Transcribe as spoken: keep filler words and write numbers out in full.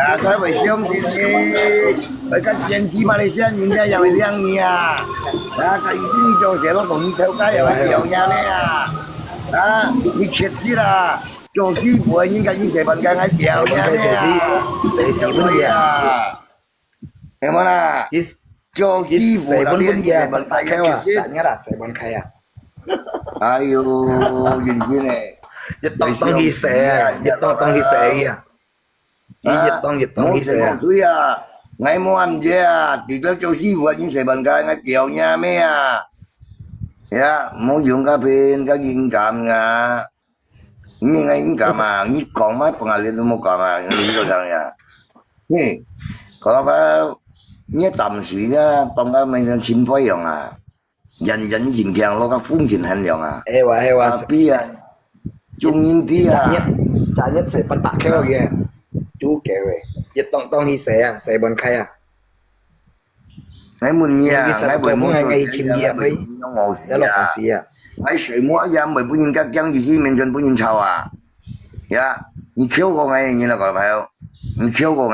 啊，才會相信你。大家先起碼你先人家也會領你啊。啊，佢一定做事都同你頭家也會表揚你啊。啊，你確實啦，做師傅个人家已經十萬個愛表揚你啊。做師傅，做師傅个啊。係無啦？佢，做師傅佢十萬個啊，十萬個啊。哎喲，認真誒。一檔檔去洗啊，一檔檔去洗啊。 你越當越當去洗啊！無洗無水啊！𠊎無恁樣啊！除了做師傅啊，你洗碗該𠊎表演咩啊？呀，無用該片該敏感啊！你𠊎敏感啊！你講嘛，半個月都無講啊！你做啥呀？嘿，講到你淡水啊，當个咩像清灰樣啊！ 人人已經聽落个風景很涼啊。係哇係哇。Tapi啊，中意啲啊。Tanya, tanya saya pun tak kau ya. Tu kau eh. Ya tong tong hi saya, saya pun kaya. 𠊎問你啊，𠊎會無做事啊，𠊎會用我死啊。𠊎水母一樣會分人家講，意思面前分人吵啊。呀，你求過𠊎，你那個朋友，你求過𠊎。